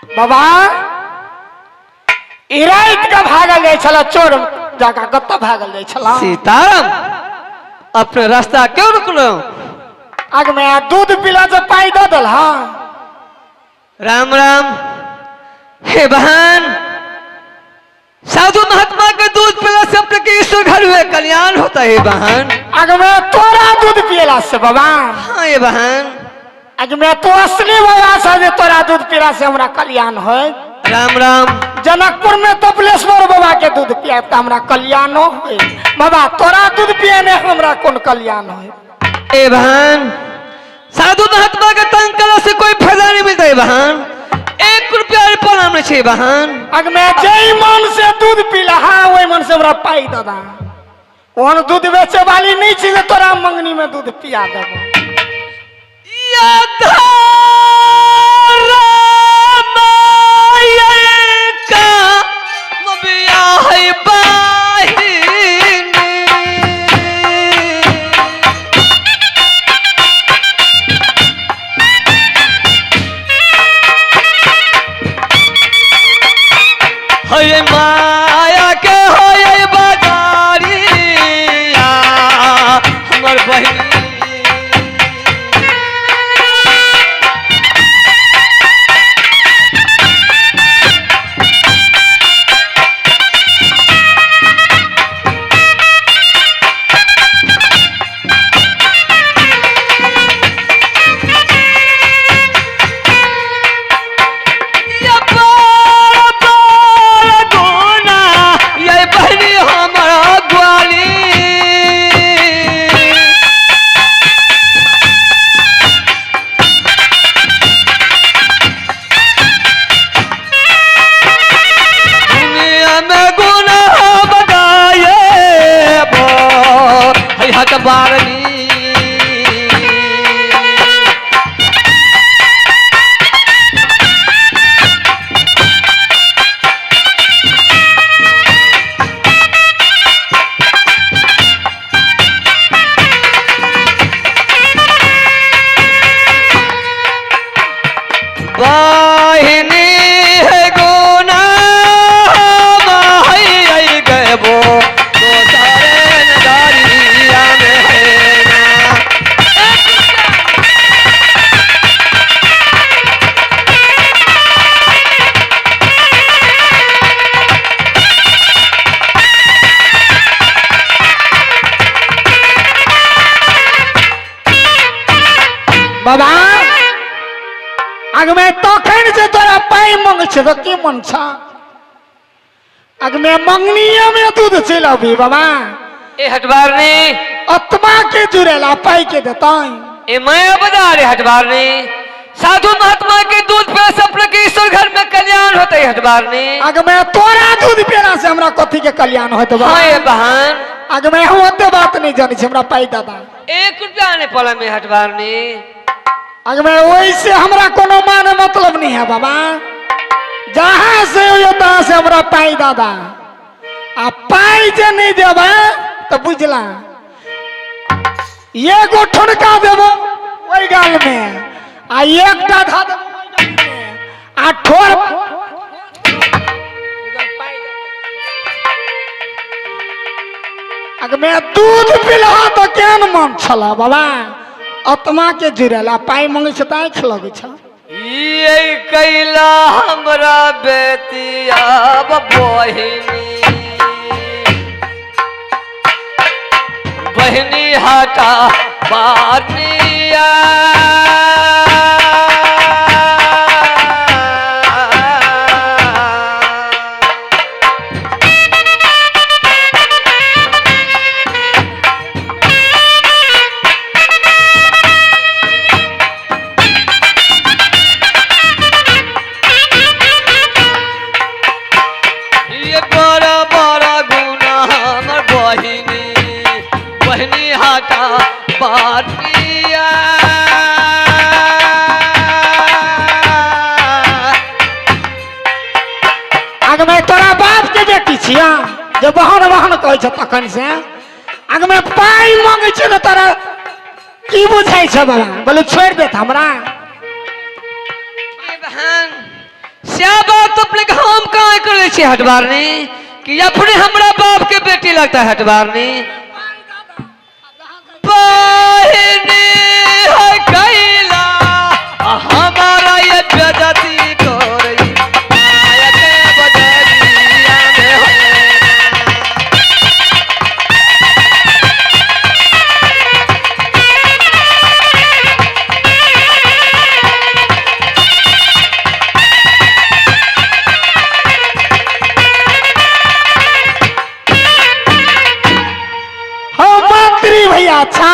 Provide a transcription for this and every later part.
बाबा ई राति के भागल जाइ छल चोर जकाँ कतऽ भागल जाइ छल सीताराम अपने रास्ता क्यों रुकलो आग में आ दूध पीला से पाई दऽ देल हाँ राम राम हे बहन साधु महात्मा के दूध पिला से अपने के ईश्वर घर में कल्याण होता है बहन आग में तोरा दूध पियला से बाबा हाँ ये बहन आग में तो असली बाबा से जे तोरा दूध पीला से हमरा कल्याण होय राम राम जनकपुर में तपलेश्वर बाबा के दूध पिया तऽ हमरा कल्याणो होय बाबा तोरा दूध पियने हमरा कोन कल्याण होय ए बहन साधु महात्मा के तंग करने से कोई फायदा नहीं मिलता है बहन एक रुपया प्रणाम नहीं चाहिए बहन अग में जय मन से दूध पीला हाँ ओहि मन से हमरा पाई दादा ओहन दूध बेचे वाली नहीं छी जे तोरा मंगनी में दूध पिया देबो हे माया के होय बजारिया हमर बहिनी ये बार बार गुना ये बहनी हमर ग्वाली दुनिया में गुना बगाए बो हट बारनी वाहिनी है गुना माही गबो तो सारे नदारिया में है ना। बाबा अगमे तखन जे तोरा पाइ मंग छै तऽ की मन छ अगमे मंगनीये में दूध चलि अबी बाबा ए हटवारनी आत्मा के जुड़ेला पाइ के देतै ए मैं बजा रे हटवारनी साधु महात्मा के दूध पे सपन के ईश्वर घर में कल्याण होते है हटवारनी अगमे तोरा दूध पियला से हमरा कथी के कल्याण होत बाबा हाँ ये बहन अगमे हम ओते बात नहीं जानै छी हमरा पाइ दादा एक रुपया नहीं पड़ा में हटवारनी अगमे ओहिसे हमरा कोनो मान मतलब नहीं है बाबा जहाँ से होइए तहाँ से हमरा पाइ दादा आ पाइ जे नहीं देबै तऽ बुझला एगो ठुनका देबो ओहि गाल में आ एकटा धा देबो ओहि गाल में आ ठोर अगमे दूध पिलहा तऽ केहन मन छल बाबा आत्मा के जुड़ेला पाइ मंगै छै तऽ आँखि लगै छ ये कैला हमरा बेतिया बहिनी बहिनी हटा बानिया ये बड़ा बड़ा गुना हमर बहिनी बहिनी हटा बानिया आगमे तोरा बाप के बेटी छिया जे बहन बहन कहै छ तखन से आगमे पाइ मंगै छै तऽ तोरा की बुझाइ छ बाबा बोले छोड़ि देत हमरा ए बहन क्या बात अपने के हम कहाँ करे छी हटवारनी कि अपने हमरा बाप के बेटी लगता है हटवारनी। बहिनी है कैला हमारा ये बेजती करई माया के बजरिया में हो। हो मंत्री भैया अच्छा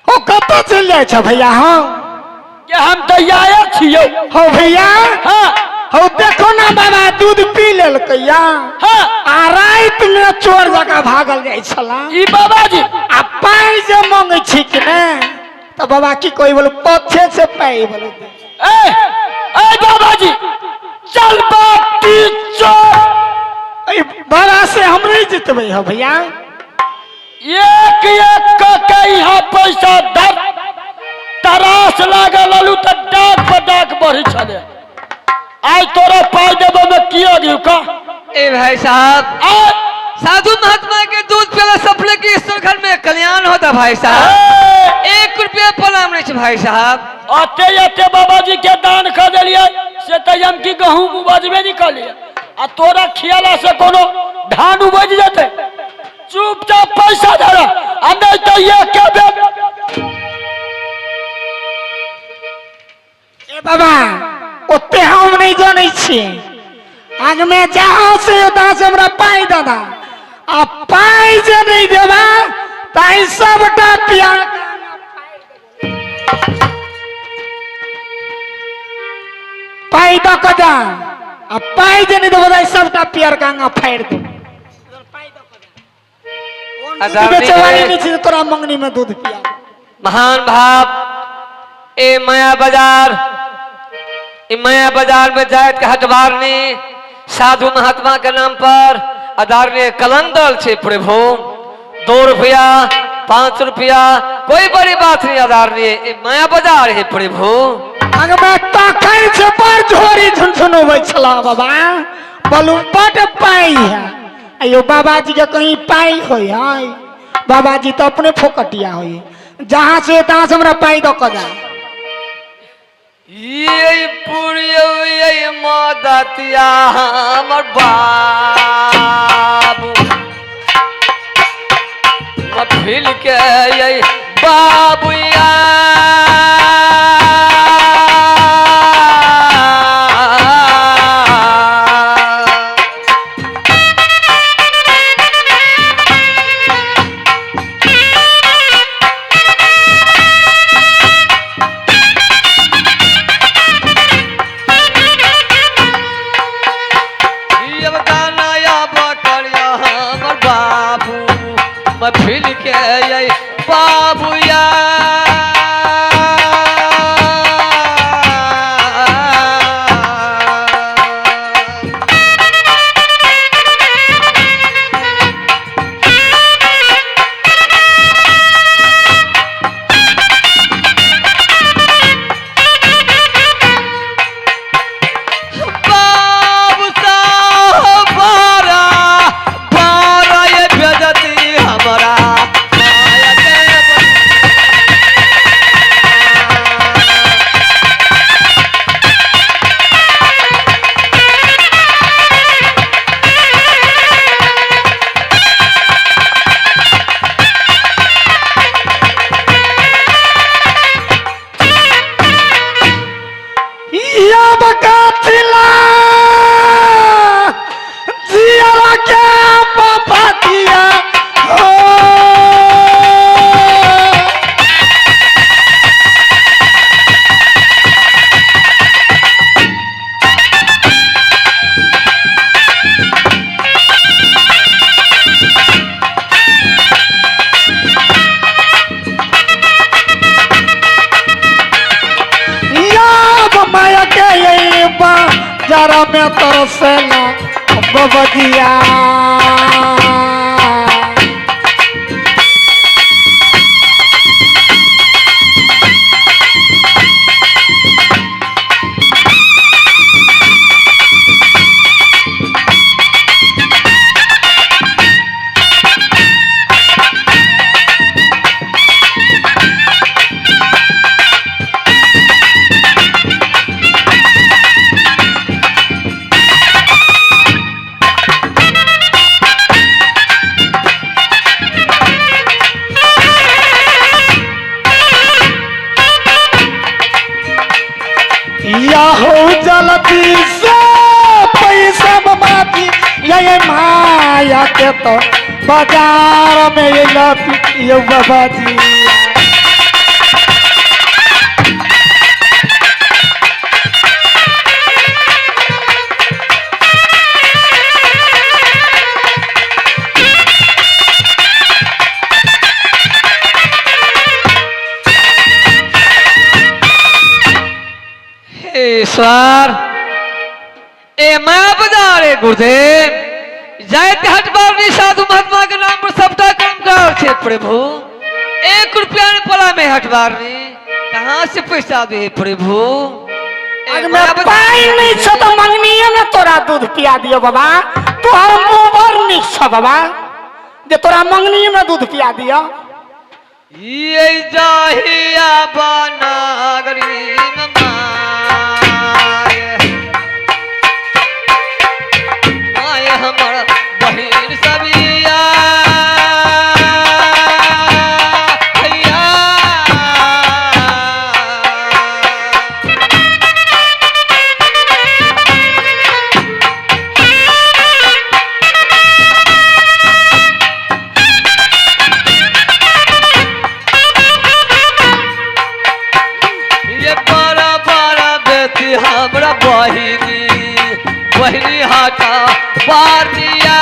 हो कतऽ चलि जाइ छ भैया? हाँ के हम तो आए छियौ। हो भैया। हाँ हो देखो ना बाबा दूध पी लेलकैया। हाँ आ राति में चोर जकाँ भागल जाइ छला ई बाबाजी। आ पाइ जे मांगै छी कि ने तऽ बाबा की कहै बोलू पछे से पाइ बोलू। ए ए बाबाजी चल बाटी चोर। एहि बाबा से हम नहीं जितबै हो भैया। एक एक के यहाँ पैसा दर तरास लागल अलू तऽ डाक पर डाक बढ़ै छलै। आइ तोरा पाइ देबो में किया गियो का? ए भाई साहब आय साधु महात्मा के दूध पिला सपने के ईश्वर घर में कल्याण होता भाई साहब। 1 रुपया प्रणाम नहीं भाई साहब। अते अते बाबाजी के दान कर देलियै से तऽ हम की गहूम उपजबे नहीं कलियै आ तोरा खियाला से कोनो धान उपज जेतै। चुपचाप पैसा धरा आ नहीं तो ये के बेर। ए बाबा ओते हम नहीं जानै छी। आग में जहाँ से तहाँ से हमरा पाइ दादा आ पाइ जे नहीं देबा ताहि सबटा पिया पाइ दऽ कऽ जा आ पाइ जे नहीं देबा ताहि सबटा पियर कांगा फाड़ि देबो। दूध बेचे वाली नहीं छी तोरा मंगनी में दूध पिया। महान भाव ए माया बाजार, ए माया बाजार में जायत के हटवारनी साधु महात्मा के नाम पर आदरणीय कलंदर छे प्रभु। 2 रुपया 5 रुपया कोई बड़ी बात नहीं आदरणीय, ए माया बाजार है प्रभु। अगमे तखन से पर झोरी झुनझुनबै छला बाबा बोलू बड पाइ है। अयो बाबाजी के कहीं पाइ होय है? बाबाजी तो अपने फोकटिया होय। जहाँ से तहाँ से हमरा पाइ दऽ कऽ जा। ये पुरियो ये मदतिया हमर बाबू मफिल के ये बाबुया मफिल के ये बाबुया। बाबू साहब बारा बारा ये बेजती हमारा माया के या बकाथिला जियरा के पपतिया हो। या माया के ये बा जरा में तरसला बबदिया। या हो जल्दी से पैसा माफी ये माया के तो बाजार में ये लाती यो बाबा जी। ईश्वर ए माया बाजार ए गुरुदेव जाइत हटबारनी साधु महात्मा के नाम पर सबटा कर्म कर छे प्रभु। 1 रुपया ने पला में हटबारनी कहाँ से पैसा दे प्रभु? पाई नहीं छो तो मंगनीय में तोरा दूध पिया दियो बाबा। तोहर मुंह बड़ निक छो बाबा जे तोरा मंगनीय में दूध पिया दियो। ये जाहिया बनागरी माय हमर बहिन सबिया ये बड़ा बड़ा बेटी हमरा बहिनी बहिनी हाटा बारिया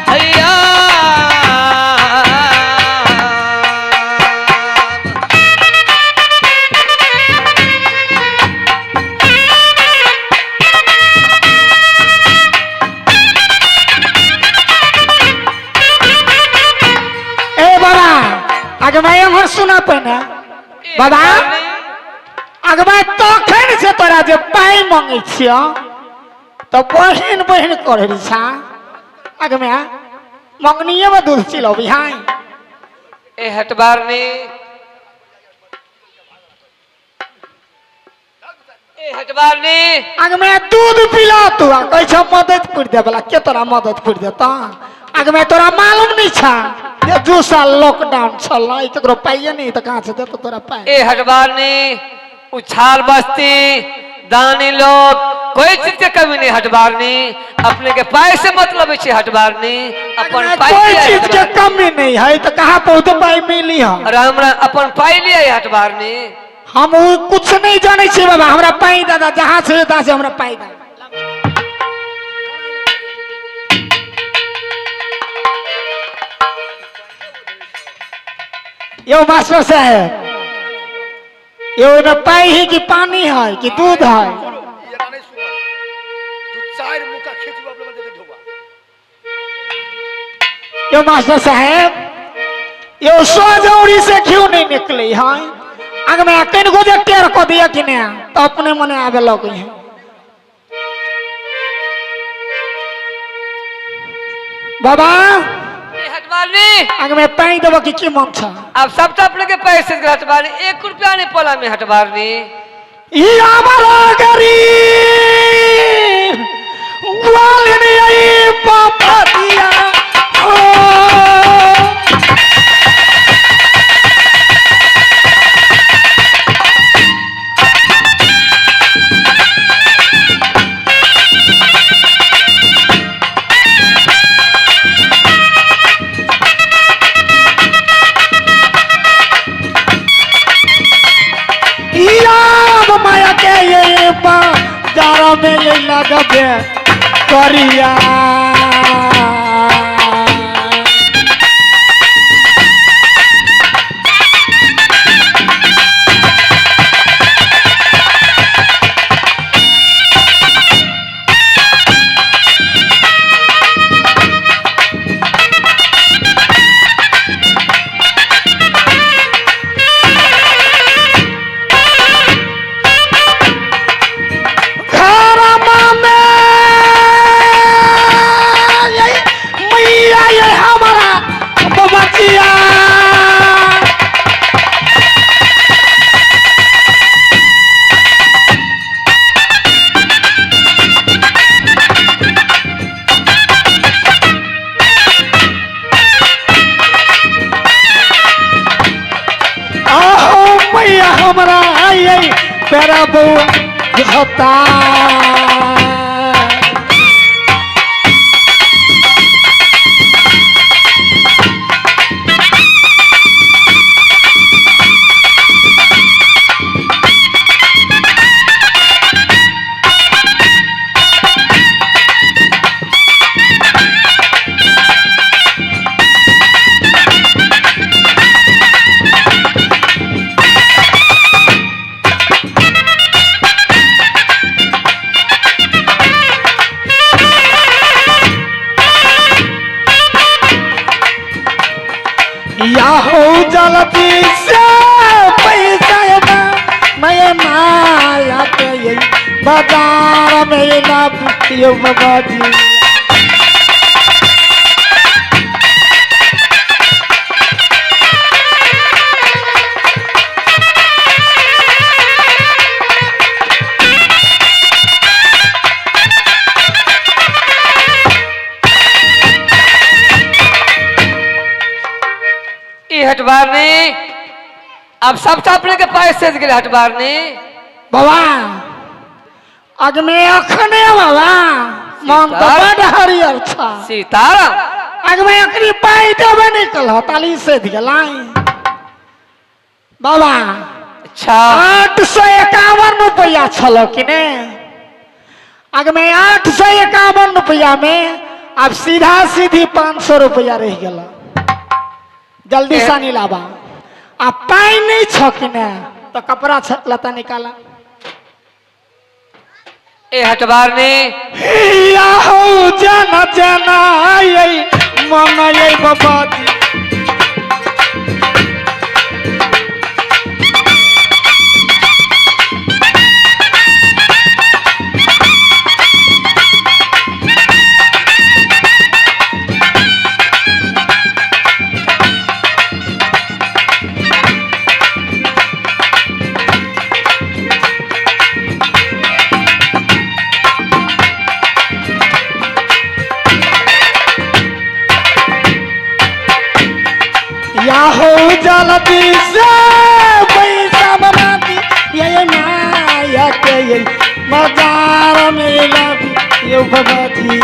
हैया। ए बाबा आगे मैं एम्हर सुना पहिने बाबा अगबा तखन से तोरा जे पाइ मंगै छियौ तो बहिन बहिन करै छा। अगमे मंगनिये में दूध चिलौबी हाय। ए हटबारनी ए हटबारनी अगमे दूध पिला तू आ कहै छ मदद कर दे बला के तोरा मदद कर देता। अगमे तोरा मालूम नहीं छा जे 2 साल लॉकडाउन छल ककरो पाइए नहीं तो कहाँ से देतो तोरा पाइ। ए हटबारनी उछाल बस्ती दानी लोग कोई चीज के कमी नहीं हटबारनी। अपने के पाई से मतलब है हटबारनी अपन पाई कोई चीज के कमी नहीं है तो कहाँ बहुत पाई मिली है। और हमरा अपन पाई लिया हटबारनी। हम कुछ नहीं जाने छे बाबा हमरा पाई दादा जहाँ से तहाँ से हमरा पाई दादा। यो मास्टर साहब यो में पाई है कि पानी है कि दूध है? यो मास्टर साहब यो 100 जौड़ी से क्यों नहीं निकले है? अगर मैं कनको जे टेर को दिया कि नहीं तो अपने मने आवे लगे है। बाबा अगर मैं पाई देबो कि की मन छ? अब सबटा अपने के पैसे के हटबारनी 1 रुपया नहीं पला में हटबारनी। ई हमारा गरीब वालनी आई पापा दिया ओ माया के ये बाजार में ये लगबे करिया। पेरा बउआ होता। याहो जल्दी से पैसा मैं माया के बाजार में ना यो बाबा जी। हटबारनी अब सबटा अपने के पास से गेल हटबारनी। बाबा अगमे अखने बाबा मन तो बड़ हरियर छ। सीताराम अगमे अखनी पाई देबे नहीं कल ताली से गेलाई बाबा। अच्छा 851 रुपया छल कि ने अगमे 851 रुपया में अब सीधा सीधी 500 रुपया रह गेल। जल्दी सानी लाबा आ पाई नहीं छ कि ने तो कपड़ा लता निकाला। ए हटबारनी याहो जाना जाना ये मन ये बाबा जी। याहो जल्दी से पैसा बना दी ये माया के ये बाजार में ला यो बाबा जी।